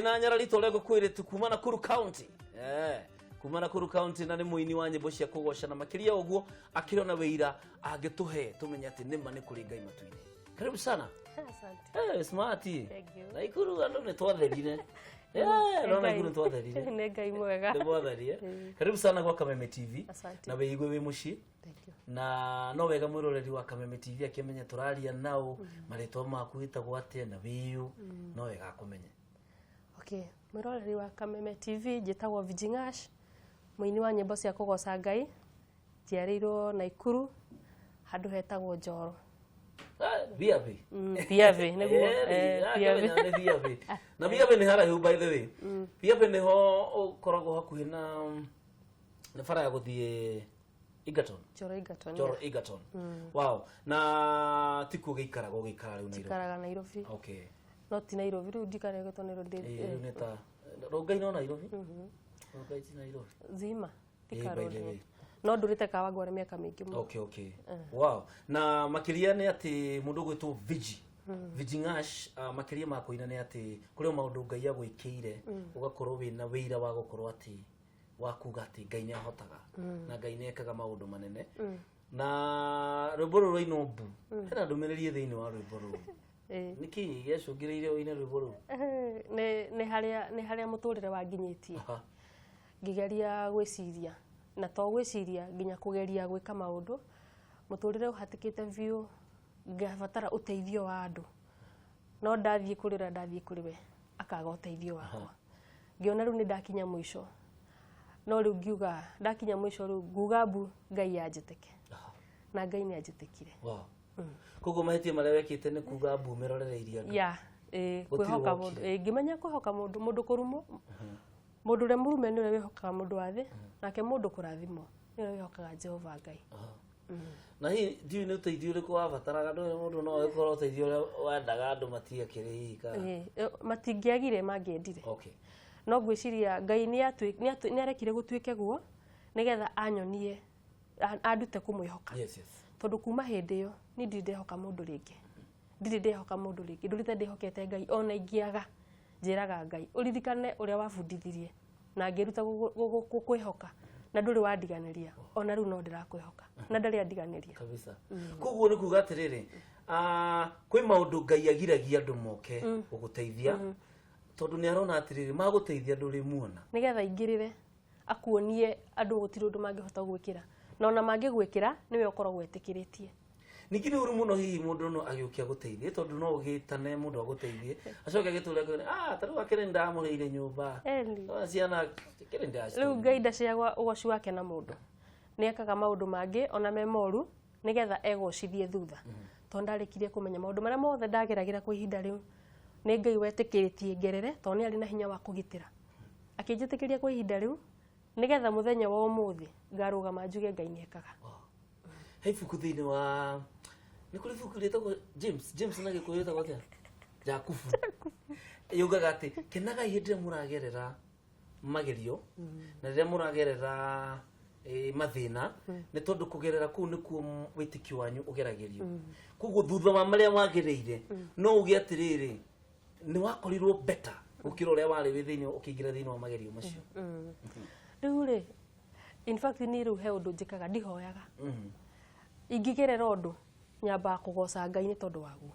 Na nyarari ta ũrĩa ngũkwĩrĩte kuma Nakuru County, kuma Nakuru County, na nĩ mũini wa nyĩmbo cia kũgoca, na makĩria ũguo akĩrĩ ona wĩira angĩtũhe tũmenye atĩ nĩma nĩ kũrĩ Ngai matu-inĩ. Karibu sana. Asante. Smart. Thank you. Naikuru andũ nĩ twatherire. No Naikuru nĩ twatherire. Nĩ Ngai mwega. Nĩ mwatherire. Karibu sana gwa Kameme TV. Asante. Na wĩigue wĩ mũciĩ. Thank you. Na no wega mwĩroreri wa Kameme TV akĩmenye tũraria nao, marĩtwa maku wĩtagwo atĩa na wĩyũ, no wega akũmenye. Okay, mwĩroreri wa Kameme TV, njĩtagwo Vijingash, mũini wa nyĩmbo cia kũgoca Ngai. Njiarĩirwo Naikuru, handũ hetagwo Njoro. Ah, Biabe. Biabe, nĩguo. Biabe. Nĩ Biabe. Na Biabe nĩ haraihu, by the way. Biabe nĩho ũkoragwo hakuhĩ na nĩ bara ya gũthiĩ Egerton. Njoro Egerton. Njoro Egerton. Wow. Na tikuo gĩikaraga, ũgĩikara rĩu Nairobi? Njikaraga Nairobi. No ti Nairobi rĩu njikaraga tondũ Nairobi. Rĩu nĩ ta Rongai, no Nairobi. Rongai ti Nairobi. Zima. Thika By Road. the way. No ndũrĩte Kawangware mĩaka mĩingĩ mũno. Okay. Wow. Na makĩria nĩ atĩ mũndũ ũgwĩtwo Viji. Viji Ngash, makĩria ma kũina nĩ atĩ kũrĩ o maũndũ Ngai agwĩkĩire, ũgakorwo wĩna wĩira wa gũkorwo atĩ wa kuga atĩ Ngai nĩ ahotaga na Ngai nĩ ekaga maũndũ manene. Na rwĩmbo rũrũ rwainwo mbu, hena ndũmĩrĩri thĩinĩ wa rwĩmbo rũrũ. Nĩkĩ gĩacũngĩrĩirie ũine rwĩmbo rũu? Nĩ harĩa mũtũrĩre wanginyĩtie. Ngĩgeria gwĩciria, na to gwĩciria, nginya kũgeria gwĩka maũndũ, mũtũrĩre ũhatĩkĩte biũ, ngabatara ũteithio wa andũ, no ndathiĩ kũrĩ ũrĩa ndathiĩ kũrĩ we akaga ũteithio wakwa. Ngĩona rĩu nĩ ndakinya mũico, no rĩu ngiuga ndakinya mũico, rĩu nguga mbu Ngai anjĩtĩke. Na Ngai nĩ anjĩtĩkire. Koguo mahĩtia marĩa wekĩte nĩ kuga mbu mĩrorereirie andũ. Ya, Gũtirĩ kwĩhoka wokire. mũndũ. Ngĩmenya kwĩhoka mũndũ, mũndũ kũrumwo, mũndũ ũrĩa mũrume nĩ ũrĩa wĩhokaga mũndũ wa thĩ, nake mũndũ kũrathimwo nĩ ũrĩa wĩhokaga Jehova Ngai. Na hihi ndiũĩ nĩ ũteithio ũrĩkũ wabataraga? Ndũĩ mũndũ no ĩkorwo ũteithio ũrĩa wendaga andũ matiakĩrĩ hihi kana Matingĩagire mangĩendire. No ngwĩciria Ngai nĩ arekire gũtuĩke guo nĩgetha anyonie, andute kũmwĩhoka. Tondũ kuma hĩndĩ ĩyo niĩ ndirĩ ndehoka mũndũ rĩngĩ, ndirĩ ndehoka mũndũ rĩngĩ, ndũrĩte ndĩhokete Ngai. Ona ingĩaga, njĩraga Ngai, ũririkane ũrĩa wabundithirie na ngĩruta gũkwĩhoka, na ndũrĩ wandiganĩria, ona rĩu no ndĩrakwĩhoka na ndarĩ andiganĩria. Kabisa. Koguo nĩ kuga atĩrĩrĩ, kwĩ maũndũ Ngai agiragia andũ moke gũgũteithia, tondũ nĩ arona atĩrĩrĩ, magũteithia ndũrĩ muona. Nĩgetha aingĩrĩre akuonie andũ gũtirĩ ũndũ mangĩhota gwĩkĩra, na ona mangĩgwĩkĩra nĩwe ũkoragwo etĩkĩrĩtie. Ningĩ nĩ ũru mũno hihi mũndũ no agĩũke agũteithie, tondũ no ũgĩtane mũndũ agũteithie, acoke agĩtũre akwĩre, ah, ta rĩu akĩrĩ ndamũrĩire nyũmba. Eli. Ah, ciana kĩrĩ Rĩu ndacitũmire. Ngai ndaciagwa ũgoci wake na mũndũ, nĩ ekaga maũndũ mangĩ ona me moru nĩgetha egocithie thutha, tondũ ndarĩkirie kũmenya maũndũ marĩa mothe ndageragĩra kwa ihinda rĩu nĩ Ngai wetĩkĩrĩtie ngerere, tondũ nĩ arĩ na hinya wa kũgitĩra, akĩnjĩtĩkĩria kwa ihinda rĩu nĩgetha mũthenya wa ũmũthĩ ngarũgama njuge Ngai nĩ ekaga. He ibuku thĩinĩ wa, nĩ kũrĩ ibuku rĩtagwo James, James na Gĩkũyũ rĩtagwo atĩa, Jakubu, yugaga atĩ kenagai hĩndĩ ĩrĩa mũragerera magerio na rĩrĩa mũragerera mathĩna, nĩ tondũ kũgerera kũu nĩkuo wĩtĩkio wanyu ũgeragĩrio. Koguo thutha wa marĩa wagereire, no uge atĩrĩrĩ, nĩ wakorirwo better gũkĩra ũrĩa warĩ wĩ thĩinĩ ũkĩingĩra thĩinĩ wa magerio macio. Rĩu rĩ, in fact niĩ rĩu he ũndũ njĩkaga, ndihoyaga. Ingĩgerera ũndũ, nyambaga kũgoca Ngai nĩ tondũ waguo.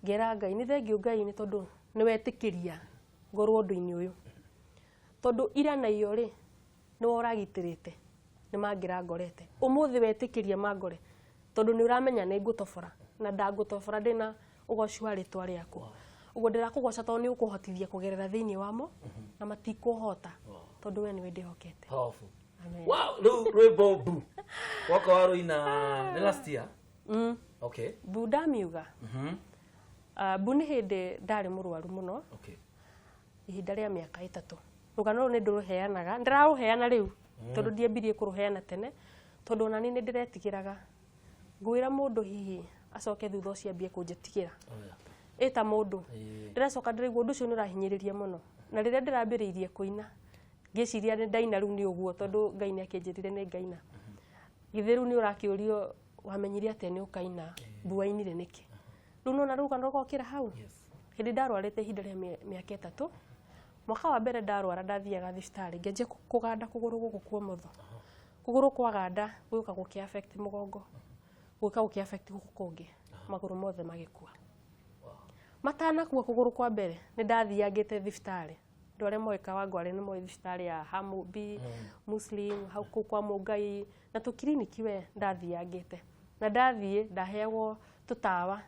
Ngera Ngai nĩ thengiũ, Ngai, nĩ tondũ nĩ wetĩkĩria ngorwo ũndũ-inĩ ũyũ, tondũ ira na iyo rĩ, nĩwe ũragitĩrĩte nĩ mangĩrangorete. Ũmũthĩ wetĩkĩria mangore tondũ nĩ ũramenya nĩ ngũtobora, na ndangũtobora ndĩna ũgoci wa rĩtwa rĩaku. Ũguo ndĩrakũgoca tondũ nĩ ũkũhotithia kũgerera thĩinĩ wamo na matikũhota, tondũ we nĩwe ndĩhokete. Powerful. Amen. Wow, rĩu rwĩmbo mbu waka wa rũina nĩ last year? Mm. Mbu ndamiuga. Ah, mbu nĩ hĩndĩ ndarĩ mũrwaru mũno ihinda rĩa mĩaka 3. Rũgano rũrũ nĩ ndũrũheanaga, ndĩrarũheana rĩu tondũ ndiambirie kũrũheana tene, tondũ ona niĩ nĩ ndĩretigĩraga ngwĩra mũndũ hihi acoke thutha ũcio ambie kũnjĩtigĩra. Ĩta mũndũ. Ndĩracoka ndĩraigua ũndũ ũcio nĩ ũrahinyĩrĩria mũno, na rĩrĩa ndĩrambĩrĩirie kũina ngĩciria nĩ ndaina rĩu nĩ ũguo, tondũ Ngai nĩ akĩnjĩrire nĩ ngaina, githĩ rĩu nĩ ũrakĩũrio wamenyire atĩa nĩ ũkaina, mbu wainire nĩkĩ? Rĩu nona rũgano rũgokĩra hau. Hĩndĩ ndarwarĩte ihinda rĩa mĩaka 3. Mwaka wa mbere ndarwara ndathiaga thibitarĩ, ngĩanjia kũganda kũgũrũ gũkũ kwa ũmotho. Kũgũrũ kwaganda gũka gũkĩ affect mũgongo, gũka gũkĩ affect gũkũ kũngĩ, magũrũ mothe magĩkua. Matanakua kũgũrũ kwa mbere nĩ ndathiangĩte thibitarĩ. Andũ arĩa moĩ Kawangware nĩ moĩ thibitarĩ ya Hamubi, Muslim, hau kũu kwa Mũngai na tũkiriniki we ndathiangĩte. Na ndathiĩ ndaheagwo tũtawa,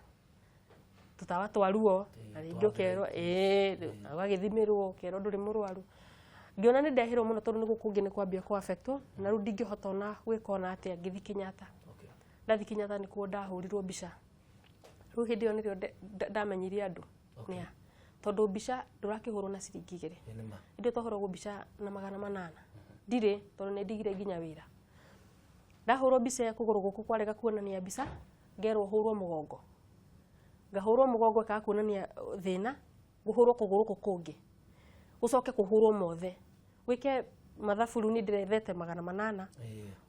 tũtawa twa ruo, na rĩngĩ ũkerwo ĩĩ, na ũgagĩthimĩrwo ũkerwo ndũrĩ mũrwaru. Ngĩona nĩ ndehĩrwo mũno tondũ nĩ gũkũ kũngĩ nĩ kwambia kũ affect na rĩu ndingĩhota ona gwĩka ona atĩa, ngĩthiĩ Kenyatta. Ndathiĩ Kenyatta nĩkuo ndahũrirwo mbica. Rĩu hĩndĩ ĩyo nĩrĩo ndamenyire andũ nĩa, tondũ mbica ndũrakĩhũrwo na ciringi 2. Ĩ nĩ ma. Hĩndĩ ĩyo twahũragwo mbica na 800. Ndirĩ tondũ nĩ ndigire nginya wĩra. Ndahũrwo mbica ya kũgũrũ gũkũ kwarega kuonania mbica, ngerwo hũrwo mũgongo. Ngahũrwo mũgongo ĩkaga kuonania thĩna, ngũhũrwo kũgũrũ gũkũ kũngĩ. Gũcoke kũhũrwo mothe. Wĩke mathabu rĩu nĩ ndĩrethete 800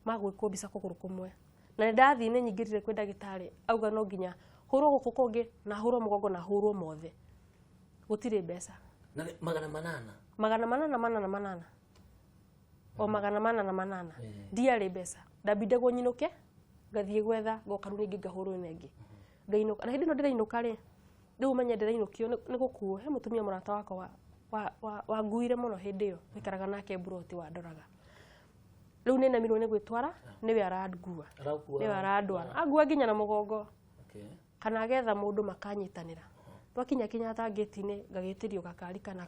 ma gwĩkwo mbica kũgũrũ kũmwe. Na nĩ ndathiĩ nĩ nyingĩrire kwĩ ndagĩtarĩ, auga no nginya hũrwo gũkũ kũngĩ na hũrwo mũgongo na hũrwo mothe. Gũtirĩ mbeca. Na nĩ 800? 800, manana, manana. O 808. Ndiarĩ mbeca. Ndambindagwo nyinũke, ngathiĩ gwetha, ngoka rĩu rĩngĩ ngahũrwo ĩno ĩngĩ. Ngainũka. Na hĩndĩ ĩno ndĩrainũka rĩ, rĩu ũmenye ndĩrainũkio nĩ gũkuo. He mũtumia mũrata wakwa wanguire mũno hĩndĩ ĩyo, twaikaraga nake mburoti wandoraga. Rĩu nĩ nemirwo nĩ gwĩtwara, nĩwe arangua. Arakua. Nĩwe arandwara. Angua nginya na mũgongo. Kana agetha mũndũ makanyitanĩra. Twakinya Kenyatta ngĩti-inĩ, ngagĩtĩrio gakari kana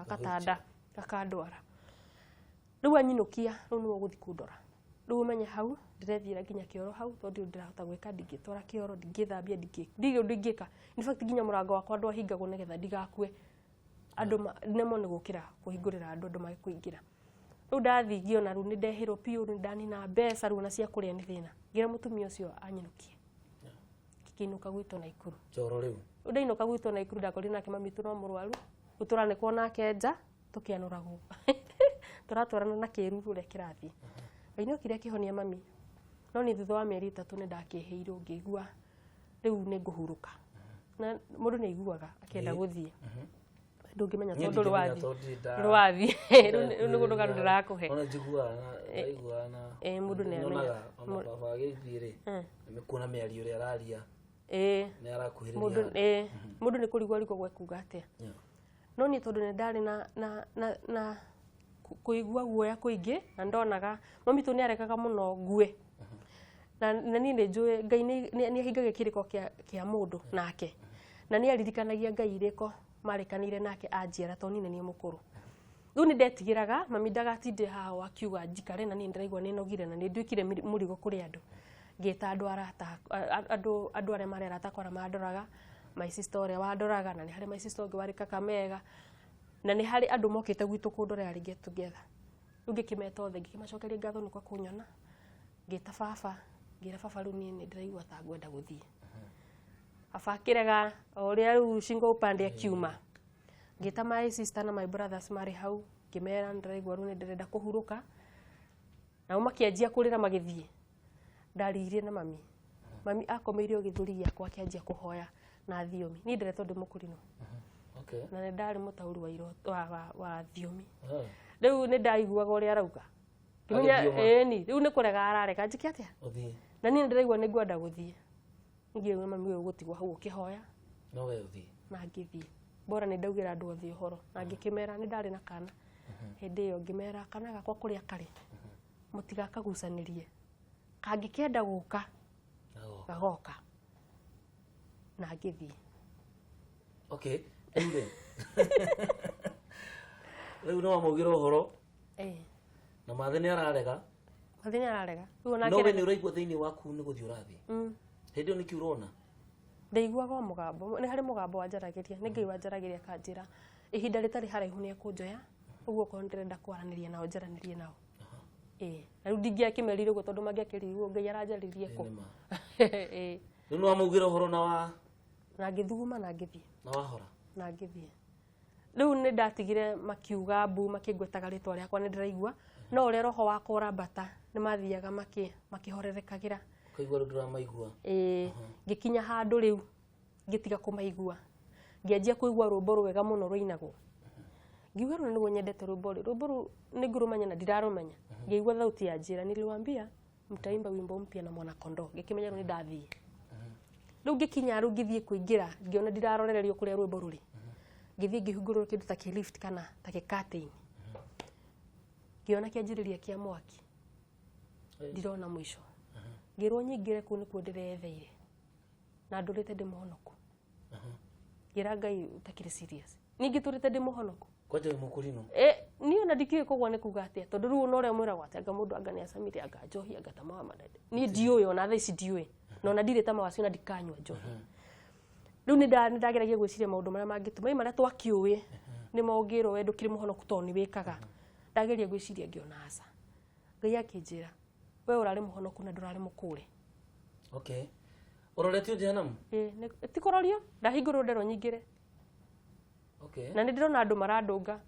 gatanda gakandwara. Rĩu anyinũkia, rĩu nĩwe ũgũthiĩ kũndora. Rĩu ũmenye hau, ndĩrethiĩra nginya kĩoro hau, tondũ ndirĩ ndĩrahota gwĩka, ndingĩtwara kĩoro, ndingĩthambia, ndirĩ ũndũ ingĩka. In fact, nginya mũrango wakwa ndwahingagwo nĩgetha ndigakue. Andũ nemwo nĩ gũkĩra kũhingũrĩra andũ, andũ mage kũingĩra. Rĩu ndathiĩ ngĩona rĩu nĩ ndehĩrwo biũ, rĩu ndanina mbeca, rĩu ona cia kũrĩa nĩ thĩna. Ngĩra mũtumia ũcio anyinũkie. Ngĩkĩinũka gwitũ Naikuru. Njoro rĩu. Rĩu ndainũka gwitũ Naikuru ndakorire nake mami witũ no mũrwaru. Rĩu tũranĩkwo nake nja, tũkĩanũragwo. Tũratwarana na kĩruru ũrĩa kĩrathiĩ. Ngai nĩ okire akĩhonia mami. No nĩ thutha wa mĩeri 3 nĩ ndakĩhĩirwo ngĩigua rĩu nĩ ngũhurũka. Na mũndũ nĩ aiguaga akĩenda gũthiĩ. Ndũngĩmenya Niĩ tondũ ndũrĩ ndingĩmenya wathiĩ. tondũ ndirĩ Ndũrĩ wathiĩ. Rĩu nĩ rũgano ndĩrakũhe. Ona njiguaga na, ndaiguaga na Mũndũ nĩ nyonaga amenyaga. ona baba agĩthiĩ rĩ, nĩkuona mĩario ĩrĩa araria. Nĩ arakuhĩrĩria handũ. Mũndũ nĩ kũrigwo arigagwo ekuga atĩa. No niĩ tondũ nĩ ndarĩ na kũigua guoya kũingĩ, na ndonaga mami witũ nĩ aregaga mũno ngue. Na niĩ nĩ njũĩ Ngai nĩ ahingagia kĩrĩko kĩa mũndũ nake. Na nĩ aririkanagia Ngai irĩko marĩkanĩire nake anjiara tondũ niĩ nĩ niĩ mũkũrũ. Rĩu nĩ ndetigĩraga mami ndagatinde haha akiuga njikare na niĩ ndĩraigua nĩ nogire na nĩ nduĩkire mũrigo kũrĩ andũ. Ngĩta andũ arata, andũ arĩa marĩ arata akwa arĩa mandoraga, my sister ũrĩa wandoraga, na nĩ harĩ my sister ũngĩ warĩ Kakamega, na nĩ harĩ andũ mokĩte gwitũ kũndora yarĩ get together. Rĩu ngĩkĩmeta othe, ngĩkĩmacokeria ngatho nĩ kwa kũnyona. Ngĩta baba, ngĩra baba rĩu niĩ nĩ ndĩraigua ta ngwenda gũthiĩ. Baba akĩrega, o ũrĩa rĩu shingo upande akiuma. Ngĩta my sister na my brothers marĩ hau, ngĩmera nĩ ndĩraigua rĩu nĩ ndĩrenda kũhurũka. Nao makĩanjia kũrĩra magĩthiĩ. Ndaririe na mami. Mami akomeire o gĩthũri gĩakwa akĩanjia kũhoya na thiomi. Niĩ ndĩretwo ndĩ mũkũrinũ. Na nĩ ndarĩ mũtaũri wa iroto, wa thiomi. Rĩu nĩ ndaiguaga ũrĩa arauga. Ngĩmenya, Agĩthioma. ĩni, rĩu nĩ kũrega ararega, njĩke atĩa? Ũthiĩ. Na niĩ ndĩraigua nĩ ngwenda gũthiĩ. Ngĩigua mami ũyũ gũtigwo hau ũkĩhoya. No we ũthiĩ. Na ngĩthiĩ. Bora nĩ ndaugĩra andũ othe ũhoro. Na ngĩkĩmera nĩ ndarĩ na kana. Hĩndĩ ĩyo ngĩmera kana gakwa kũrĩa karĩ. Mũtigakagucanĩrie. Kangĩkenda gũka, Gagoka. gagoka. Na ngĩthiĩ. Okay, rĩu rĩ. Rĩu no wamaugĩra ũhoro. Na Mathe nĩ ararega. Mathe nĩ ararega. Rĩu ona No we akĩrega. nĩ ũraigua thĩinĩ waku nĩ gũthiĩ ũrathiĩ. Hĩndĩ ĩyo nĩkĩ ũrona? Ndaiguaga o mũgambo. Nĩ harĩ mũgambo wanjaragĩria. Nĩ Ngai wanjaragĩria akanjĩra ihinda rĩtarĩ haraihu nĩ ekũnjoya. Ũguo okorwo ndĩrenda kwaranĩria nao njaranĩrie nao. Na rĩu ndingĩakĩmerire ũguo tondũ mangĩakĩrigwo Ngai aranjarĩrie kũ. Nĩ ma. Rĩu nĩ wamaugĩra ũhoro na wa Na ngĩthuguma na ngĩthiĩ. Na wahora. Na ngĩthiĩ. Rĩu nĩ ndatigire makiuga mbu makĩngwetaga rĩtwa rĩakwa nĩ ndĩraigua. No ũrĩa roho wakwa ũrambata nĩ mathiaga makĩhorerekagĩra. Ũkaigua rĩu ndũramaigua. Ngĩkinya handũ rĩu ngĩtiga kũmaigua. Ngĩanjia kũigua rwĩmbo rwega mũno rũinagwo. Ngiuga rũu nĩguo nyendete rwĩmbo rĩ, rwĩmbo rũu nĩ ngũrũmenya na ndirarũmenya. Ngĩigua thauti ya njĩra, niliwaambia mtaimba wimbo mpya na mwana kondoo. Ngĩkĩmenya rĩu nĩ ndathiĩ. Rĩu ngĩkinya rĩu ngĩthiĩ kũingĩra, ngĩona ndirarorererio kũrĩa rwĩmbo rũrĩ. Ngĩthiĩ ngĩhingũrĩrwo kĩndũ ta kĩ lift kana ta kĩ curtain. Ngĩona kĩanjĩrĩria kĩa mwaki. Ndirona mũico. Ngĩrwo nyingĩre kũu nĩkuo ndĩreyetheire. Na ndũrĩte ndĩ mũhonoku. Ngĩra Ngai ũtakĩrĩ serious. Ningĩ tũrĩte ndĩ mũhonoku. Kwanja wĩ mũkũrinũ. Niĩ ona ndikĩũĩ kũgwa nĩ kuga atĩa, tondũ rĩu ona ũrĩa mwĩragwo atĩ anga mũndũ anga nĩ acamire, anga njohi, anga tama wa madadi. Niĩ ndiũĩ, ona thaa ici ndiũĩ. Na ona ndirĩ tama wacio na ndikanyua njohi. Rĩu nĩ ndageragia gwĩciria maũndũ marĩa mangĩtũma, ĩ marĩa twakĩũĩ nĩmo ũngĩrwo we ndũkĩrĩ mũhonoku tondũ nĩ wĩkaga. Ndageria gwĩciria ngĩona aca. Ngai akĩnjĩra, we ũrarĩ mũhonoku na ndũrarĩ mũkũre. Okay. Ũroretio jehanamu? Ĩ, ti kũrorio, ndahingũrwo nderwo nyingĩre. Okay. Na nĩ ndĩrona andũ marandũnga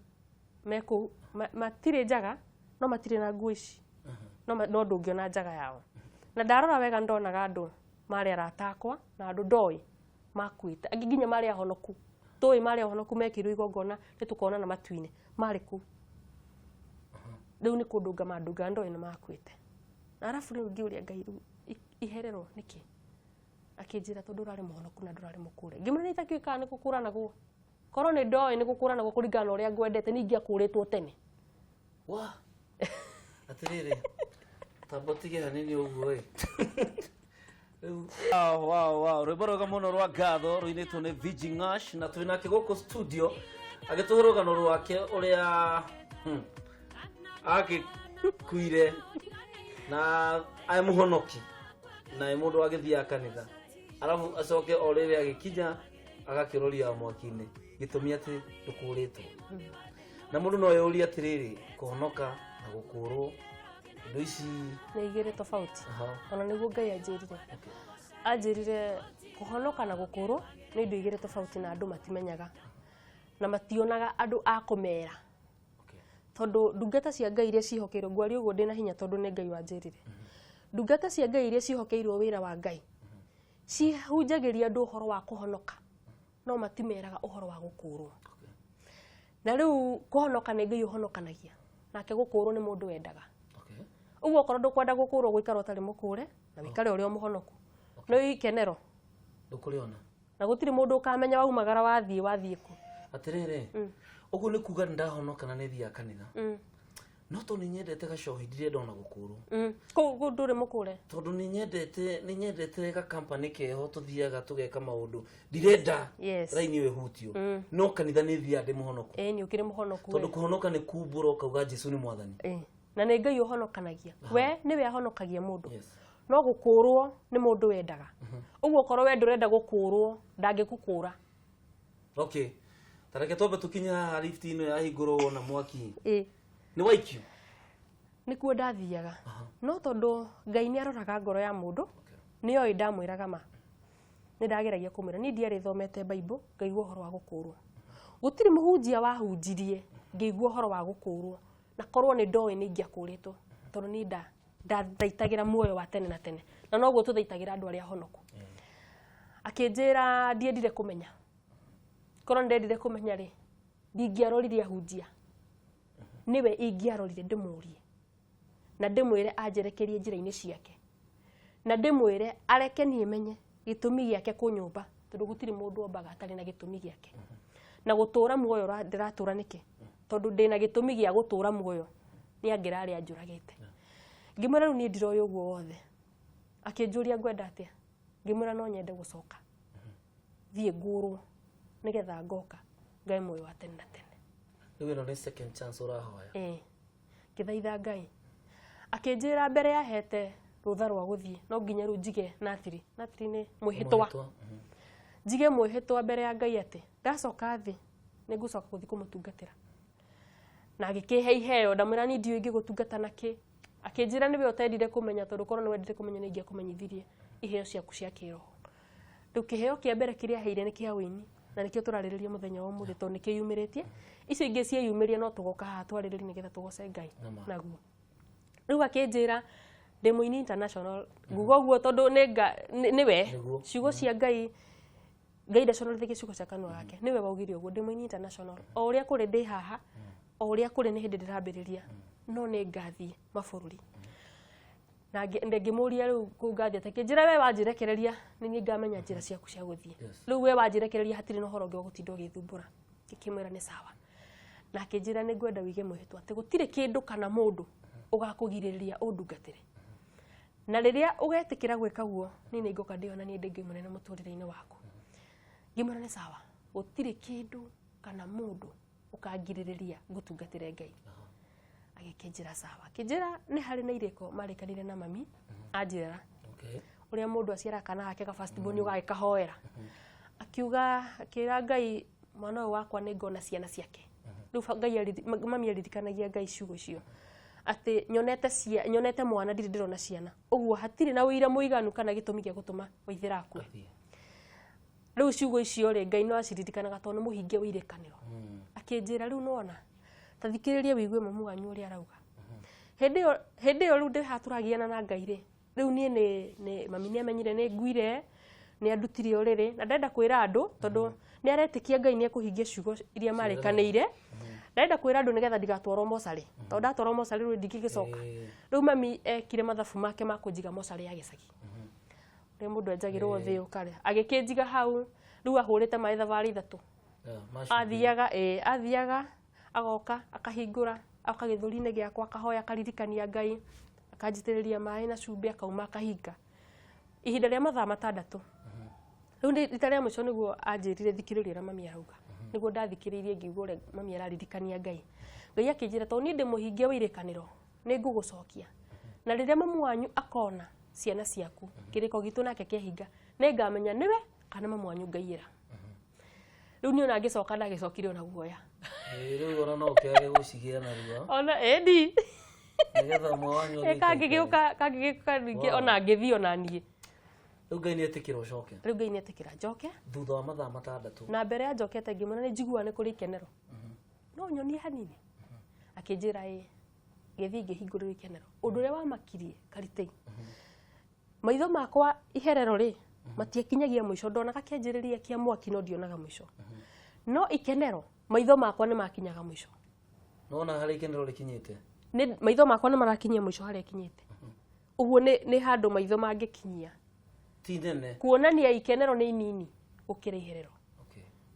me kũu, matirĩ njaga, no matirĩ na nguo ici. No ndũngĩona njaga yao. Na ndarora wega ndonaga andũ marĩ arata akwa na andũ ndoĩ makuĩte. Angĩ nginya marĩ ahonoku. Tũĩ marĩ ahonoku mekĩirwo igongona nĩ tũkonana matu-inĩ. Marĩ kũu. Rĩu nĩ kũndũnga mandũnga ndoĩ nĩ makuĩte. Na arabu rĩu ngĩũria Ngai rĩu ihererwo nĩkĩ? Akĩnjĩra tondũ ũrarĩ mũhonoku na ndũrarĩ mũkũre. Ngĩmwĩra nĩ itakĩũĩ kana nĩ gũkũranagwo. Korwo nĩ ndoĩ nĩ gũkũranagwo kũringana na ũrĩa ngwendete, niĩ ingĩakũrĩtwo tene. Wa! Atĩrĩrĩ, tamba ũtige hanini ũguo ĩ. Rĩu, wow, wow, wow. Rwĩmbo rwega mũno rwa ngatho rũinĩtwo nĩ VG Ngash na twĩ nake gũkũ studio agĩtũhe rũgano rwake ũrĩa agĩkuire na aĩ mũhonoki na ĩ mũndũ agĩthiaga kanitha, arabu acoke o rĩrĩ agĩkinya agakĩroria mwaki-inĩ, gĩtũmi atĩ ndũkũrĩtwo. Na mũndũ no eyũrie atĩrĩrĩ, kũhonoka na gũkũrwo indo ici nĩ igĩrĩ tofauti. Ona nĩguo Ngai anjĩrire. Anjĩrire kũhonoka na gũkũrwo nĩ indo igĩrĩ tofauti na andũ matimenyaga na mationaga andũ a kũmera. Tondũ ndungata cia Ngai iria ciĩhokeirwo, ngwaria ũguo ndĩna hinya tondũ nĩ Ngai wanjĩrire. Ndungata cia Ngai iria ciĩhokeirwo wĩra wa Ngai cihunjagĩria andũ ũhoro wa kũhonoka, no matimeraga ũhoro wa gũkũrwo. Na rĩu kũhonoka nĩ Ngai ũhonokanagia, nake gũkũrwo nĩ mũndũ wendaga. Ũguo okorwo ndũkwenda gũkũrwo, gũikara ũtarĩ mũkũre na wĩikare ũrĩ o mũhonoku. No ikenero ndũkũrĩona. Na gũtirĩ mũndũ ũkamenya waumagara wathiĩ kũ. Atĩrĩrĩ, ũguo nĩ kuga nĩ ndahonoka na nĩ thiaga kanitha. No tondũ nĩ nyendete gacohi ndirenda ona gũkũrwo. Kũu ndũrĩ mũkũre. Tondũ nĩ nyendete ga company keho tũthiaga tũgeka maũndũ. Ndirenda raini ĩyo ĩhutio. No kanitha nĩ thiaga ndĩ mũhonoku. Ĩĩ, nĩ ũkĩrĩ mũhonoku. Tondũ kũhonoka nĩ kumbũra ũkauga Jesu nĩ mwathani. Ĩĩ. Na nĩ Ngai ũhonokanagia. We nĩwe ahonokagia mũndũ. No gũkũrwo nĩ mũndũ wendaga. Ũguo okorwo we ndũrenda gũkũrwo, ndangĩgũkũra. Okay. Ta reke twambe tũkinye haha lift ĩno yahingũrwo wona mwaki. Ĩĩ. Nĩ waikio? Nĩkuo ndathiaga. No tondũ Ngai nĩ aroraga ngoro ya mũndũ, nĩ oĩ ndamwĩraga ma. Nĩ ndageragia kũmwĩra, niĩ ndiarĩ thomete Bible, ngaigua ũhoro wa gũkũrwo. Gũtirĩ mũhunjia wahunjirie ngĩigua ũhoro wa gũkũrwo. Na korwo nĩ ndoĩ nĩ ingĩakũrĩtwo, tondũ niĩ ndathaitagĩra muoyo wa tene na tene. Na noguo tũthaitagĩra andũ arĩa ahonoku. Akĩnjĩra ndiendire kũmenya. Korwo nĩ ndendire kũmenya rĩ, ndingĩarorire ahunjia. Nĩwe ingĩarorire ndĩmũrie. Na ndĩmwĩre anjerekerie njĩra-inĩ ciake. Na ndĩmwĩre areke niĩ menye gĩtũmi gĩake kũnyũmba, tondũ gũtirĩ mũndũ ombaga atarĩ na gĩtũmi gĩake. Na gũtũra muoyo ndĩratũra nĩkĩ? Tondũ ndĩna gĩtũmi gĩa gũtũra muoyo, nĩ angĩrarĩ anjũragĩte. Ngĩmwĩra rĩu niĩ ndiroĩ ũguo wothe. Akĩnjũria ngwenda atĩa? Ngĩmwĩra no nyende gũcoka. Thiĩ ngũrwo nĩgetha ngoka ngae muoyo wa tene na tene. Rĩu ĩno nĩ second chance ũrahoya. Ĩĩ. Ngĩthaitha Ngai. Akĩnjĩra mbere ya hete rũtha rwa gũthiĩ, no nginya rĩu njige nathiri. Nathiri nĩ mwĩhĩtwa. Njige mwĩhĩtwa mbere ya Ngai atĩ ndacoka thĩ nĩ ngũcoka gũthiĩ kũmũtungatĩra. Na agĩkĩhe iheo, ndamwĩra niĩ ndiũĩ ingĩgũtungata na kĩ. Akĩnjĩra nĩwe ũtendire kũmenya, tondũ korwo nĩ wendire kũmenya nĩ ingĩakũmenyithirie iheo ciaku cia kĩroho. Rĩu kĩheo kĩa mbere kĩrĩa aheire nĩ kĩa ũini, na nĩkĩo tũrarĩrĩria mũthenya wa ũmũthĩ tondũ nĩkĩyumĩrĩtie. Icio ingĩ cieyumĩria no tũgoka haha twarĩrĩrie nĩgetha tũgoce Ngai naguo. Rĩu akĩnjĩra ndĩ mũini international, nguga ũguo tondũ nĩwe ciugo cia Ngai, Ngai ndaconorithagia ciugo cia kanua gake, nĩwe waugire ũguo, ndĩ mũini international. O ũrĩa kũrĩ ndĩ haha, O ũrĩa kũrĩ nĩ hĩndĩ ndĩrambĩrĩria, no nĩ ngathiĩ mabũrũri. Na ngĩmũria rĩu kũu ngathiĩ atĩ kĩnjĩra we wanjĩrekereria nĩ niĩ ngamenya njĩra ciaku cia gũthiĩ. Rĩu we wanjĩrekereria hatirĩ na ũhoro ũngĩ wa gũtinda ũgĩthumbũra. Ngĩkĩmwĩra nĩ sawa. Na akĩnjĩra nĩ ngwenda wĩige mwĩhĩtwa atĩ gũtirĩ kĩndũ kana mũndũ ũgakũgirĩrĩria ũndungatĩre. Na rĩrĩa ũgetĩkĩra gwĩka guo, niĩ nĩ ngũka ndĩonanie ndĩ Ngai mũnene mũtũrĩre-inĩ waku. Ngĩmwĩra nĩ sawa, gũtirĩ kĩndũ kana mũndũ ũkangirĩrĩria ngũtungatĩre Ngai. Agĩkĩnjĩra sawa. Akĩnjĩra nĩ harĩ na irĩko marĩkanire na mami, anjĩra ũrĩa mũndũ aciaraga kana gake ga first born ũgagĩkahoera. Akiuga akĩra Ngai mwana ũyũ wakwa nĩ ngona ciana ciake. Rĩu Ngai mami aririkanagia Ngai ciugo icio atĩ nyonete cia nyonete mwana ndirĩ ndĩrona ciana. Ũguo hatirĩ na ũira mũiganu kana gĩtũmi gĩa gũtũma Waithĩra akue. Rĩu ciugo icio rĩ Ngai no aciririkanaga tondũ nĩ mũhingia wa irĩkanĩro. Akĩnjĩra rĩu nĩwona ta thikĩrĩria wĩigue mamu wanyu ũrĩa arauga. Hĩndĩ ĩyo rĩu ndĩ haha tũragiana na Ngai rĩ, rĩu niĩ nĩ mami nĩ amenyire nĩ nguire, nĩ andutire ũrĩrĩ na ndenda kwĩra andũ tondũ nĩ aretĩkia Ngai nĩ ekũhingia ciugo iria marĩkanĩire. Ndenda kwĩra andũ nĩgetha ndigatwarwo mocarĩ, tondũ ndatwarwo mocarĩ rĩu ndingĩgĩcoka. Rĩu mami ekire mathabu make ma kũnjiga mocarĩ ya gĩcagi. Rĩrĩa mũndũ enjagĩrwo thĩ ũkarĩa. Agĩkĩnjiga hau, rĩu ahũrĩte maĩ thabarĩ ithatũ. Athiaga, athiaga agoka akahingũra agoka gĩthũri-inĩ gĩakwa akahoya akaririkania Ngai, akanjitĩrĩria maĩ na cumbĩ akauma akahinga. Ihinda rĩa mathaa matandatũ. Rĩu rita rĩa mũico nĩguo anjĩrire thikĩrĩria ũrĩa mami arauga. Nĩguo ndathikĩrĩirie ngĩigua ũrĩa mami araririkania Ngai. Ngai akĩnjĩra tondũ niĩ ndĩ mũhingia wa irĩkanĩro, nĩ ngũgũcokia. Na rĩrĩa mamu wanyu akona ciana ciaku, kĩrĩko gitũ nake kĩahinga, nĩ ngamenya nĩwe kana mamu wanyu ngaiyĩra. Rĩu niĩ ona ngĩcoka ndagĩcokire ona guoya. Rĩu ona no ũkĩage gũcigĩa narua. Ona ĩndi. Nĩgetha ũmwe wanyu athiĩ Kangĩgĩũka, kangĩgĩũka ningĩ ona ngĩthiĩ ona niĩ. Rĩu Ngai nĩ etĩkĩra ũcoke. Rĩu Ngai nĩ etĩkĩra njoke. Thutha wa mathaa matandatũ. Na mbere ya njokete ngĩmwĩra nĩ njiguaga nĩ kũrĩ ikenero. No nyonie hanini. Akĩnjĩra ĩĩ. Ngĩthiĩ ngĩhingũrĩrwo ikenero. Ũndũ ũrĩa wamakirie Karitei. Maitho makwa iherero rĩ, matiakinyagia mũico, ndonaga kĩanjĩrĩria kĩa mwaki no ndionaga mũico. No ikenero, maitho makwa nĩ makinyaga mũico. Nona harĩa ikenero rĩkinyĩte? Nĩ maitho makwa nĩ marakinyia mũico harĩa ikinyĩte. Ũguo nĩ handũ maitho mangĩkinyia. Ti nene. Kuonania ikenero nĩ inini gũkĩra iherero.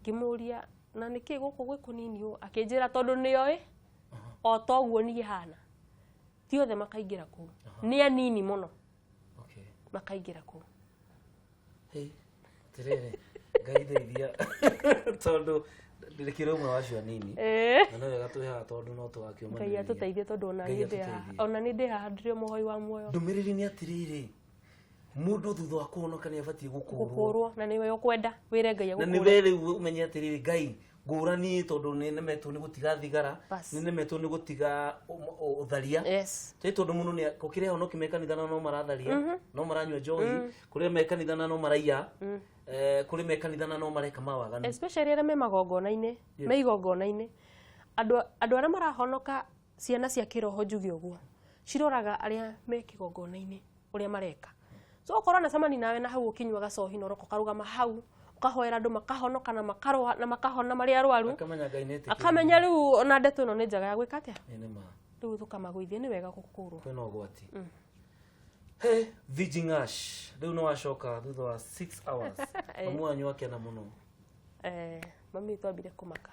Ngĩmũria na nĩkĩ gũkũ gwĩ kũnini ũũ? Akĩnjĩra tondũ nĩoĩ o toguo niĩ hana. Ti othe makaingĩra kũu. Nĩ anini mũno. Makaingĩra kũu. Hey, atirĩrĩ, Ngai ndeithia. Tondũ ndĩkĩrĩ ũmwe wa acio anini. Na no wega twĩ haha tondũ no tũgakiũmanĩrĩria. Ngai atũteithie tondũ ona nĩ ndĩ haha ndĩrĩ mũhoi wa muoyo. Ndũmĩrĩri nĩ atĩrĩrĩ, mũndũ thutha wa kũhonoka nĩ abatiĩ gũkũrwo. Gũkũrwo, na nĩwe ũkwenda wĩre Ngai Na nĩwe rĩu ũmenye atĩrĩrĩ, Ngai ngũrani tondũ nĩ nemetwo nĩ gũtiga thigara, nĩ nemetwo nĩ gũtiga ũtharia. Tĩ tondũ mũndũ nĩ gũkĩrĩ ahonoki me kanitha na no maratharia, no maranyua njohi, kũrĩ me kanitha na no maraiya, kũrĩ me kanitha na no mareka mawaganu. Especially arĩa me magongona-inĩ, me igongona-inĩ. Andũ arĩa marahonoka ciana cia kĩroho njuge ũguo, ciroraga arĩa me kĩgongona-inĩ ũrĩa mareka. So okorwo na cemani nawe na hau ũkĩnyua gacohi na ũroka ũkarũgama hau, ũkahoera andũ makahonoka na makarũa na makahona marĩ arwaru. Akamenya Ngai nĩ etĩkĩrĩte. Akamenya rĩu ona ndeto ĩno nĩ njega ya gwĩka atĩa? Nĩ ma. Rĩu tũkamagũithia nĩ wega gũkũrwo. Kwĩna ũgwati. Hey, Virgin Ash, rĩu nĩ wacoka thutha wa 6 hours. Mamu wanyu akena mũno. Mami witũ ambire kũmaka.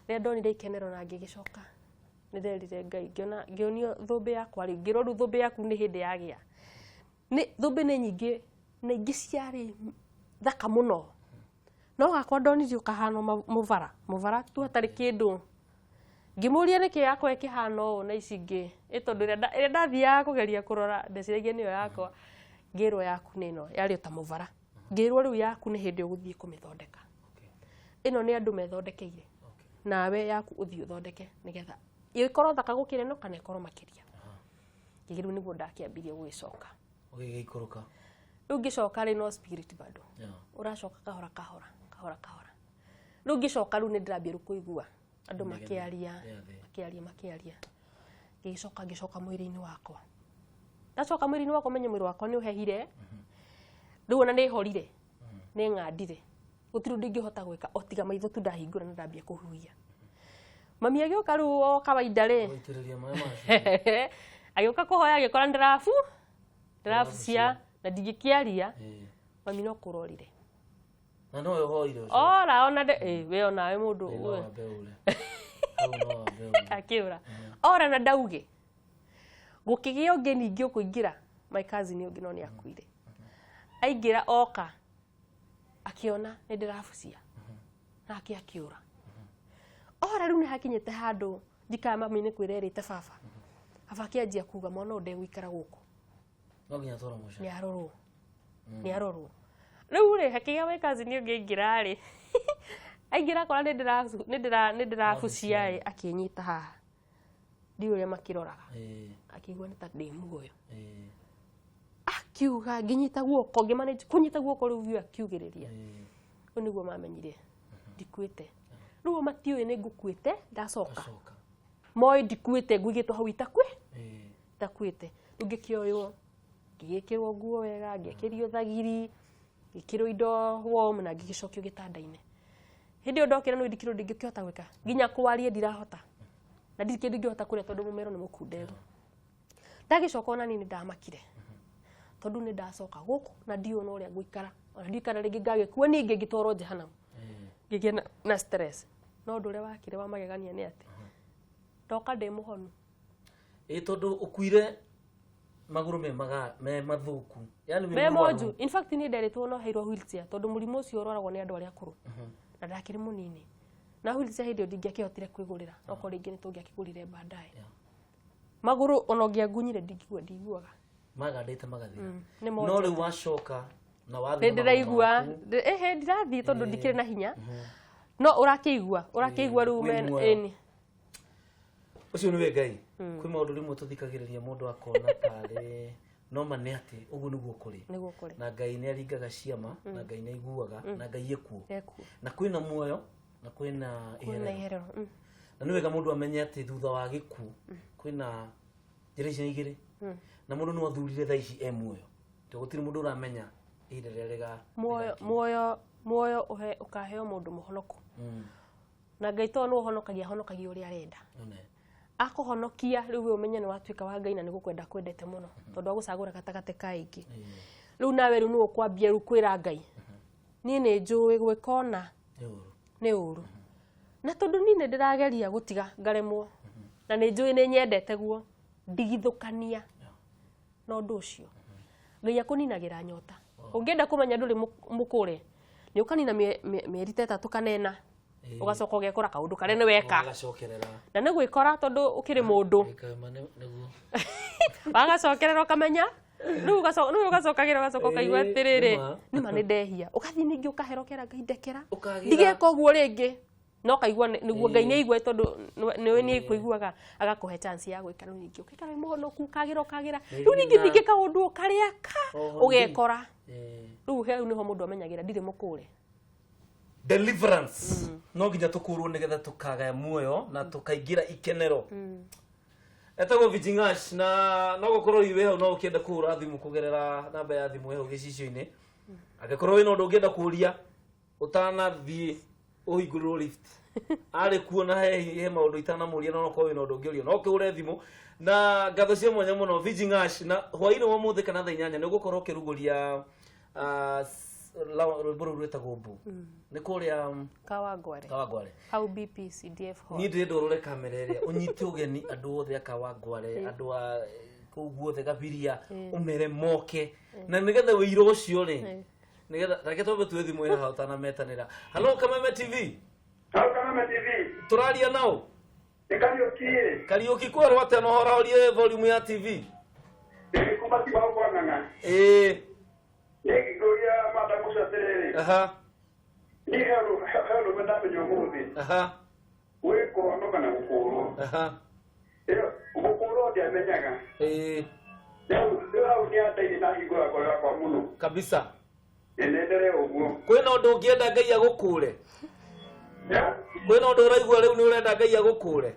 Rĩrĩa ndonire ikenero na ngĩgĩcoka, nĩ nderire Ngai, ngĩonio thũmbĩ yakwa rĩu, ngĩrwo rĩu thũmbĩ yaku nĩ hĩndĩ yagĩa. Nĩ thũmbĩ nĩ nyingĩ na ingĩ ciarĩ thaka mũno. No gakwa ndonirio kahana mũbara, mũbara tu hatarĩ kĩndũ. Ngĩmũria nĩkĩ yakwa ĩkĩhana ũũ na ici ingĩ, ĩ tondũ ĩrĩa ndathiaga kũgeria kũrora ndeciragia nĩyo yakwa, ngĩrwo yaku nĩ ĩno, yarĩ o ta mũbara. Ngĩrwo rĩu yaku nĩ hĩndĩ ũgũthiĩ kũmĩthondeka. Ĩno nĩ andũ methondekeire. Nawe yaku ũthiĩ ũthondeke nĩgetha ĩkorwo thaka gũkĩra ĩno kana ĩkorwo makĩria. Ngĩrwo nĩguo ndakĩambirie gũgĩcoka. Ũgĩgĩikũrũka. Rĩu ngĩcoka rĩ no spirit bado. Ũracoka kahora kahora, kahora kahora. Rĩu ngĩcoka rĩu nĩ ndĩrambia rĩu kũigua andũ makĩaria, makĩaria, makĩaria. Ngĩgĩcoka ngĩcoka mwĩrĩ-inĩ wakwa. Ndacoka mwĩrĩ-inĩ wakwa menye mwĩrĩ wakwa nĩ ũhehire. Rĩu ona nĩ horire. Nĩ ng'andire. Gũtirĩ ũndũ ingĩhota gwĩka o tiga maitho tu ndahingũra na ndambia kũhuhia. Mami agĩũka rĩu o kawaida rĩ, Gũitĩrĩria maĩ macio. Agĩũka kũhoya, agĩkora ndĩrabu ndĩrabucia na ndingĩkĩaria. Mami no kũrorire. Na no ũhoire ũcio. Ora ona ndĩ we onawe mũndũ. Ĩ, no We. wambe ũre. Hau no wambe ũre. Akĩũra ora na ndauge gũkĩgĩa ũngĩ ningĩ ũkũingĩra, my cousin ũngĩ, no nĩ akuire. Aingĩra oka akĩona nĩ ndĩrabucia nake akĩũra ora. Rĩu nĩ hakinyĩte handũ njikara, mami nĩ kwĩra erĩte baba. Baba akĩanjia kuga mwana ũyũ ndegũikara gũkũ. No nginya twarwo mũciĩ. Nĩ arorwo, nĩ arorwo. Rĩu rĩ, hakĩgĩa my cousin ũngĩ aingĩra rĩ, aingĩra akora nĩ ndĩrabucia ĩ, akĩnyita haha, ndiũĩ ũrĩa makĩroraga, akĩigua nĩ ta ndĩ muoyo. Akiuga ngĩnyita guoko, ngĩmanage kũnyita guoko rĩu biũ, akiugĩrĩria. Rĩu nĩguo mamenyire ndikuĩte. Rĩu o matiũĩ nĩ ngũkuĩte ndacoka. Acoka. Moĩ ndikuĩte, nguigĩtwo hau itakue itakuĩte. Rĩu ngĩkĩoywo, ngĩgĩkĩrwo nguo wega, ngĩakĩrio thagiri, ngĩkĩrwo indo warm na ngĩgĩcokio gĩtanda-inĩ. Hĩndĩ ĩyo ndokĩra no ndikĩrwo, ndingĩkĩhota gwĩka nginya kwaria ndirahota, na ndirĩ kĩndũ ingĩhota kũrĩa tondũ mũmero nĩ mũkunderu. Ndagĩcoka ona niĩ nĩ ndamakire tondũ nĩ ndacoka gũkũ na ndiũĩ ona ũrĩa ngũikara, ona ndiũĩ kana rĩngĩ ngagĩkua ningĩ ngĩtwarwo jehanamu. Ngĩgĩa na stress, no ũndũ ũrĩa wakĩrĩ wa magegania nĩ atĩ ndoka ndĩ mũhonu. Ĩ, tondũ ũkuire magũrũ me maga me mathũku, yani wĩ me mũrwaru. Monju. In fact, niĩ nderitwo no heirwo wheelchair tondũ mũrimũ ũcio ũrwaragwo nĩ andũ arĩa akũrũ na ndakĩrĩ mũnini, na wheelchair hĩndĩ ĩyo ndingĩakĩhotire kwĩgũrĩra, okorwo rĩngĩ nĩ tũngĩakĩgũrire baadaye. Magũrũ ona ũngĩangunyire ndingĩigua, ndiguaga. Magandĩte magathira. Nĩ No monjete. rĩu wacoka na wathiĩ Nĩ na magũrũ ndĩraigua. maku. Ehe, ndirathiĩ tondũ ndikĩrĩ na hinya, no ũrakĩigua, ũrakĩigua rĩu Wĩ muoyo. Ĩni. Ũcio nĩwe Ngai. Kwĩ maũndũ rĩmwe tũthikagĩrĩria mũndũ akona tarĩ no ma nĩ atĩ ũguo nĩguo kũrĩ. Nĩguo kũrĩ. Na Ngai nĩ aringaga ciama, na Ngai nĩ aiguaga, na Ngai ekuo. Ekuo. Na kwĩna muoyo na kwĩna kwĩna iherero. Iherero. Na nĩ wega mũndũ amenye atĩ thutha wa gĩkuũ kwĩna njĩra icio igĩrĩ, na mũndũ no athurire thaa ici e muoyo tondũ gũtirĩ mũndũ ũramenya ihinda rĩrĩa rĩga Muoyo, muoyo, muoyo ũhe ũkaheo mũndũ mũhonoku. Na Ngai to nĩ ũhonokagia, ahonokagia ũrĩa arenda. One. Akũhonokia rĩu we ũmenye nĩ watuĩka wa Ngai na nĩ gũkwenda kwendete mũno tondũ agũcagũra gatagatĩ ka aingĩ. Rĩu nawe rĩu nĩwe ũkwambia rĩu kwĩra Ngai, niĩ nĩ njũĩ gwĩka ona Nĩ ũru. Nĩ ũru, na tondũ niĩ nĩ ndĩrageria gũtiga ngaremwo, na nĩ njũĩ nĩ nyendete guo, ndigithũkania na ũndũ ũcio. Ngai akũninagĩra nyota. Ũngĩenda kũmenya ndũrĩ mũkũre nĩ ũkanina mĩeri ta 3 kana 4, ũgacoka ũgekora kaũndũ karĩa nĩ weka. Ũgacokerera. Na nĩ gwĩkora tondũ ũkĩrĩ mũndũ. Ĩkauma nĩguo. Wagacokerera ũkamenya rĩu rĩu ũgacokagĩra, ũgacoka ũkaigua atĩrĩrĩ, nĩma. Nĩma nĩ ndehia. Ũgathiĩ ningĩ ũkahera, ũkera Ngai, ndekera, Ũkagĩra. ndigeka ũguo rĩngĩ, no kaigua nĩguo Ngai nĩ aigue tondũ nĩwe nĩ kũiguaga, agakũhe chance ya gwĩka. Rĩu ningĩ ũkaikara wĩ mũhonoku, ũkagĩra, ũkagĩra rĩu ningĩ ningĩ kaũndũ ũkarĩa ka Oho, ũgekora. Rĩu hau nĩho mũndũ amenyagĩra ndirĩ mũkũre. Deliverance no nginya tũkũrwo nĩgetha tũkagaya muoyo na tũkaingĩra ikenero. Etagwo Vijingash, na no gũkorwo iwe hau no ũkĩenda kũhũra thimũ kũgerera namba ya thimũ hau gĩcicio-inĩ, angĩkorwo wĩna ũndũ ũngĩenda kũũria ũtanathiĩ ũhingũrĩrwo lift arĩ kuo, na he maũndũ itanamũria, no okorwo wĩna ũndũ ũngĩũria no ũkĩhũre thimũ. Na ngatho cia mwanya mũno, Vijingash. Na hwaĩ-inĩ wa ũmũthĩ kana thaa 8 nĩ ũgũkorwo ũkĩrugũria rwĩmbo rũu rwĩtagwo mbu nĩ kũrĩa Kawangware. Kawangware. Hau BPCDF hall. Niĩ ndĩrenda ũrore kamera ĩrĩa, ũnyite ũgeni andũ othe a Kawangware, andũ a kũu guothe Gabiria, ũmere moke na nĩgetha wĩira ũcio rĩ, nĩgetha reke twambe tuwe thimũ ĩyo haha ũtanametanĩra. Halo, Kameme TV. Hau Kameme TV. Tũraria nao. Nĩ Kariũki. Kariũki, kwerwo atĩa? No horahorie volume ya TV. Ĩ, kuma Kibao kwa Ng'ang'a. Ngũria madam ũcio atĩrĩrĩ, niĩ he ũndũ ndamenya ũmũthĩ, wĩ kũhonoka na gũkũrwo. Ĩyo gũkũrwo ndiamenyaga. Rĩu hau nĩ andeithia na hingũra ngoro yakwa mũno. Kabisa. Ĩnendelee ũguo. Kwĩna ũndũ ũngĩenda Ngai agũkũre? Kwĩna ũndũ ũraigua rĩu nĩ ũrenda Ngai agũkũre?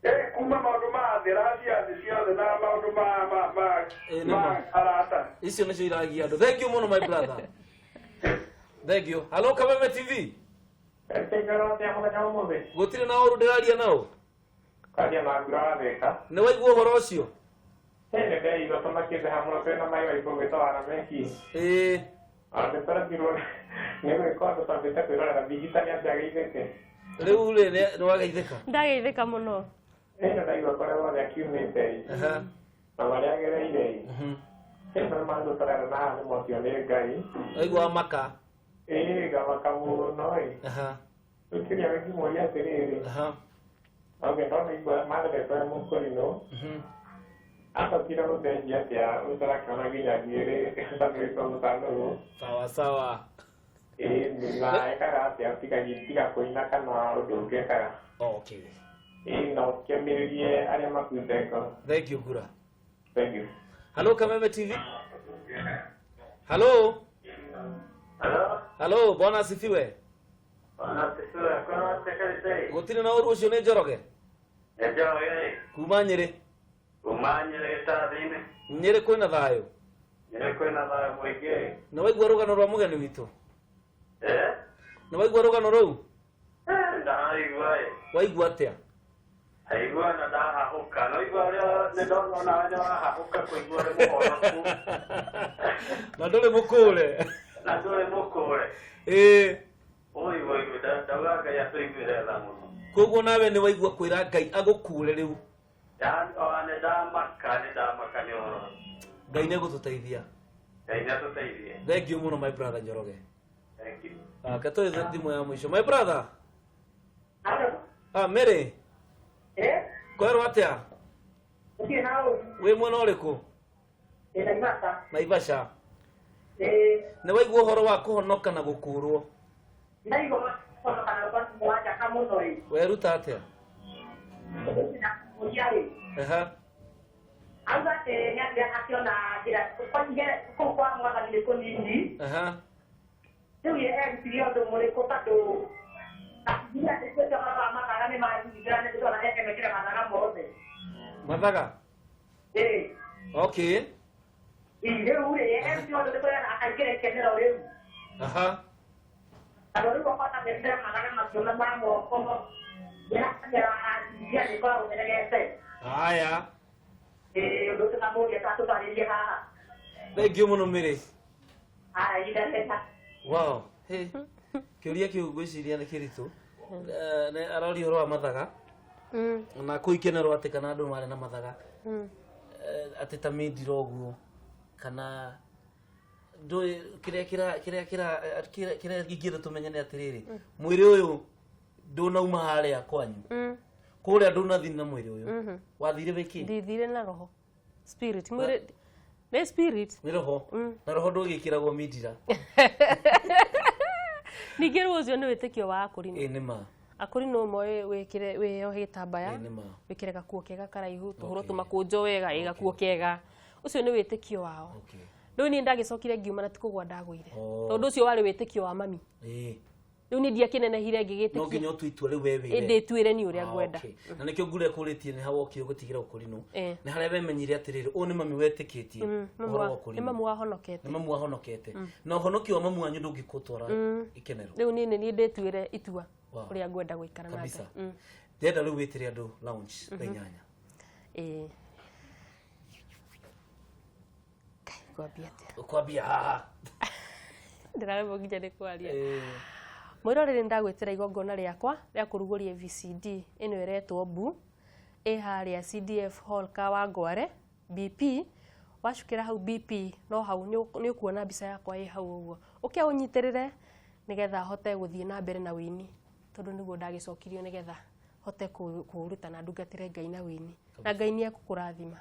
Ĩ, kuma maũndũ ma thĩ racia thĩ ciothe na maũndũ ma Ĩ, nĩ ma ma. arata. Icio nĩcio iragia andũ. Thank you mũno, my brother, thank you. Hello, Kameme TV. Gũtirĩ na ũru ndĩraria nao. Kwaria na ngura wa Thĩka. Nĩ waigua ũhoro ũcio? Nĩ ndeigua tũmakĩte hamwe twĩna mai maitũ gwĩta wa Rameki. Ĩĩ. Ona nĩtũremirwo nĩ gwĩka ũndũ twambĩte kwĩrorera Bigita nĩ atĩ ageithĩke. Rĩu rĩ nĩ wageithĩka? Ndageithĩka mũno. Ĩno ndaigua kũrĩa guothe akiumĩte ĩ. Na marĩa agereire ĩ. Ĩno nĩ maũndũ tũrera na haha nĩ mwakio nĩ Ngai. Waigua maka? Ĩĩ ngamaka mũno ĩ. Rĩu kĩrĩa ngĩmũria atĩrĩrĩ. Okay, ndona igua mareretwo e mũkũrinũ. Acokire gũcenjia atĩa ũtarakĩona nginya njuĩrĩ ĩtatuĩka mũtanũrũ. Sawa sawa. Ĩĩ na ekaga atĩa tiga kũina kana ũndũ ũngĩ ekaga. Okay. Ĩĩ na ũkĩambĩrĩrie arĩa makuĩte ngoro. Thank you Ngura. Thank you. Hello Kameme TV. Hello. Hello. Hello, bwana asifiwe. Bwana asifiwe. Kwa nini Gũtirĩ na ũru ũcio nĩ Njoroge? Nĩ Njoroge. Kuma Nyĩrĩ. Kuma Nyĩrĩ gĩtathi-inĩ. Nyĩrĩ kwĩna thayũ. Nyĩrĩ kwĩna thayũ mũingĩ. Nĩ waigua rũgano rwa mũgeni witũ? Eh? Nĩ waigua rũgano rũu? Ndaigua ĩ. Waigua atĩa? Ndaigua na ndahahũka. No igua ũrĩa nĩ ndona onawe nĩ wahahũka kũigua ũrĩ mũhonoku. Na ndũrĩ mũkũre. Na ndũrĩ mũkũre. Ĩĩ. Oi oi ndauga Ngai atũiguĩre tha mũno. Koguo nawe nĩ waigua kwĩra Ngai agũkũre rĩu. Ona nĩ ndamaka nĩ ndamaka nĩ ũhoro. Ngai nĩ egũtũteithia. Ngai nĩ atũteithie. Thank you mũno my brother Njoroge. Thank you. Katũĩ thimũ ya mũico. My brother. Hello. Ah, Mary. Eh? Kwerwo atĩa? Gũtirĩ na ũru. Wĩ mwena ũrĩkũ? Ndĩ Naivasha. Naivasha. Ĩĩ. Nĩ waigua ũhoro wa kũhonoka na gũkũrwo? Ndaigua kũhonoka na gũkũrwo mũno ĩ. Weruta atĩa? Mũria rĩ. Aha. Auga atĩ nĩ akĩona njĩra kũu kwa mwathani nĩ kũnini. Aha. Rĩu ye erutire ũndũ mũrĩkũ tondũ nginya nĩtuĩte ũhoro wa mathaga nĩ manjigĩra nĩ ndĩrona ekemekĩra mathaga mothe. Mathaga? Ĩĩ. Okay. Rĩu rĩ erutire ũndũ ũrĩkũ akaingĩra ikenero rĩu. Aha. Tondũ rĩu okorwo mekĩra mathaga macio na ma moko nĩrakera nĩkoragwo ĩregete. Haya. Ĩĩ ũndũ ũcio kamũria tatũtarĩrie haha. Thank you mũno Mary. Haya ihinda rĩega. Wow. Hey. Kĩũria kĩu ngwĩciria nĩ kĩritũ. Nĩ aroria ũhoro wa mathaga. Na kũu ikenero atĩ kana andũ marĩ na mathaga. Atĩ ta mindira ũguo kana ndũĩ kĩrĩa kĩra kĩrĩa kĩra kĩrĩa ingĩenda tũmenye nĩ atĩrĩrĩ mwĩrĩ ũyũ ndũnauma harĩa kwanyu. Kũrĩa ndũnathiĩ na mwĩrĩ ũyũ. Wathire wĩkĩ? Ndithire na roho. Spirit. Mwĩrĩ nĩ spirit. Nĩ roho. Na roho ndũgĩkĩragwo mindira. Ningĩ rĩu ũcio nĩ wĩtĩkio wa akũrinũ. Ĩĩ nĩ ma. Akũrinũ moĩ wĩkĩre wĩyohe gĩtambaya. Ĩĩ nĩ ma. Wĩkĩre gakuo kega karaihu tũhũrwo tũmakũnjo wega ĩ gakuo kega. Ũcio nĩ wĩtĩkio wao. Rĩu niĩ ndagĩcokire ngiuma na ti kũgwa ndagũire. Tondũ ũcio warĩ wĩtĩkio wa mami. Ĩĩ. Rĩu niĩ ndiakĩnenehire ngĩgĩtĩkia. No nginya ũtue itua rĩu we wĩre. Ndĩtuĩre niĩ ũrĩa ngwenda. Na nĩkĩo ngure kũrĩtie nĩ ha wokire gũtigĩra ũkũrinũ. Nĩ harĩa wemenyire atĩrĩrĩ ũyũ nĩ mami wetĩkĩtie ũhoro wa ũkũrinũ. Nĩ mamu wahonokete. Nĩ mamu wahonokete. Na ũhonokio wa mamu wanyu ndũngĩkũtwara ikenero. Rĩu niĩ nĩ niĩ ndĩtuĩre itua ũrĩa ngwenda gũikara na Ngai. Ndĩrenda rĩu wĩtĩre andũ lounge thaa inyanya. Ĩĩ. Kwambia atĩa? Ũkwambia haha. Ndĩraremwo nginya nĩ kwaria. Mwĩroreri ndagwĩtĩra igongona rĩakwa rĩa kũrugũria VCD ĩno ĩretwo Mbu ĩ harĩa CDF Hall Kawangware BP wacukĩra hau BP no hau nĩ ũkuona mbica yakwa ĩ hau ũguo ũke ũnyitĩrĩre nĩgetha hote gũthiĩ na mbere na wĩini tondũ nĩguo ndagĩcokirio nĩgetha hote kũũruta na ndungatĩre Ngai na wĩini na Ngai nĩ ekũkũrathima.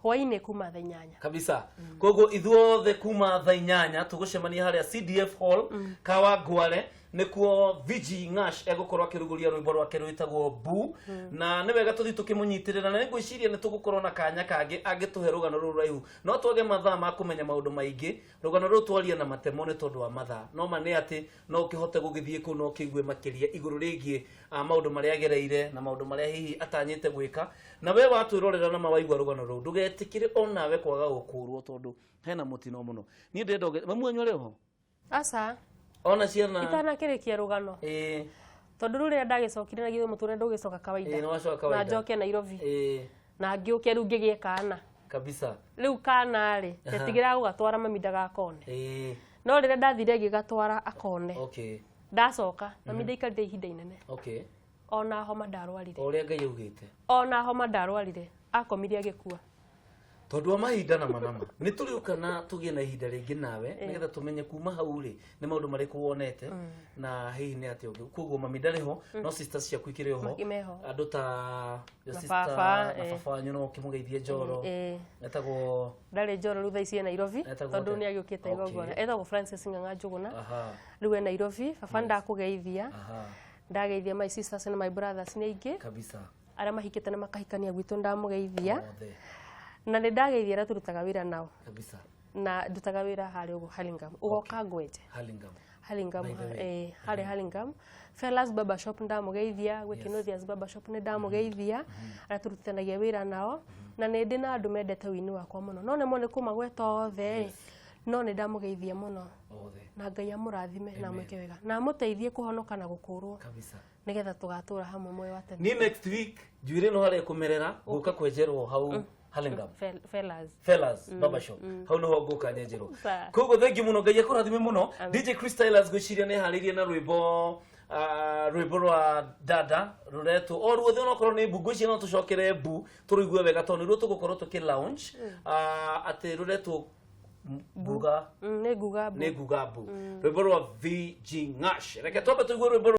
Hwainĩ kuma thaa inyanya kabisa. Koguo ithuothe kuma thaa inyanya tũgũcemania harĩa CDF Hall Kawangware nĩkuo VG Ngash egũkorwo akĩrugũria rwĩmbo rwake rwĩtagwo Mbu. Na nĩ wega tũthiĩ tũkĩmũnyitĩrĩra na nĩngwĩciria nĩ tũgũkorwo na kanya kangĩ angĩtũhe rũgano rũrũ rũraihu no twage mathaa ma kũmenya maũndũ maingĩ. Rũgano rũrũ twaria na matemo nĩ tondũ wa mathaa no ma nĩ atĩ no ũkĩhote gũgĩthiĩ kũu no ũkĩigue makĩria igũrũ rĩgiĩ maũndũ marĩa agereire na maũndũ marĩa hihi atanyĩte gwĩka. Na we watwĩrorera na mawaigua rũgano rũu ndũgetĩkĩre onawe kwaga gũkũrwo tondũ hena mũtino mũno. Niĩ ndĩrenda mamu wanyu arĩ ho? Aca. Ona ciana. Itanakĩrĩkia rũgano. Tondũ rĩu rĩrĩa ndagĩcokire na githĩ mũtũrĩre ndũgĩcoka kawaida. Ĩĩ, nĩwacoka kawaida. Na njoke Nairobi. Na ngĩũke rĩu ngĩgĩe kana. Kabisa. Rĩu kana rĩ, ndetigĩraga gũgatwara mami ndagakone. No rĩrĩa ndathire ngĩgatwara akone. Ndacoka, mami ndaikarire ihinda inene. Ona homa ndarwarire. O ũrĩa Ngai augĩte. Ona homa ndarwarire, akomire agĩkua. Tondũ wa mahinda na manama nĩ tũrĩũka na tũgĩe na ihinda rĩngĩ nawe nĩgetha tũmenye kuma hau rĩ nĩ maũndũ marĩkũ wonete na hihi nĩ atĩa ũngĩ. Koguo mami ndarĩ ho, no sisters ciaku ikĩrĩ ho. Meho. Andũ ta your Na sister baba, na baba wanyu no ũkĩmũgeithie Njoro. Etagwo Ndarĩ Njoro rĩu thaa ici e Nairobi Etagwo tondũ atĩa? nĩ agĩũkĩte igongona. Etagwo Francis Ng'ang'a Njũgũna. Rĩu e Nairobi. Baba ndakũgeithia. Ndageithia my sisters and my brothers nĩ aingĩ. Kabisa. Arĩa mahikĩte na makahikania gwitũ ndamũgeithia. Othe. Na nĩ ndageithia arĩa tũrutaga wĩra nao. Kabisa. Na ndutaga wĩra harĩa ũguo Hurlingham. Ũgoka ngwenje. Hurlingham. Hurlingham, By the way. harĩa Hurlingham. Fellas Barber Shop ndamũgeithia, gwĩ Kinothia's Barber Shop nĩ ndamũgeithia, arĩa tũrutithanagia wĩra nao. Na nĩ ndĩ na andũ mendete ũini wakwa mũno. No nemwo nĩ kũmagweta othe, no nĩ ndamũgeithia mũno. Othe. Na Ngai amũrathime na amwĩke wega. Na amũteithie kũhonoka na gũkũrwo. Kabisa. Nĩgetha tũgatũra hamwe muoyo wa tene. Ni next week njuĩrĩ ĩno harĩa ĩkũmerera ngũka kwenjerwo hau Hurlingham. Fellas. Fellas Barber Shop. Hau nĩho ngũka nyenjerwo. Sawa. Koguo thank you mũno, Ngai akũrathime mũno. DJ Chris Stylus ngwĩciria nĩ harĩirie na rwĩmbo rwĩmbo rwa dada rũretwo o ruothe, onokorwo nĩ mbu, ngwĩciria no tũcokere mbu tũrũigue wega tondũ nĩruo tũgũkorwo tũkĩ launch atĩ rũretwo mbuga. Nĩ nguga mbu. Nĩ nguga mbu, rwĩmbo rwa VG Ngash. Reke twambe tũigue rwĩmbo.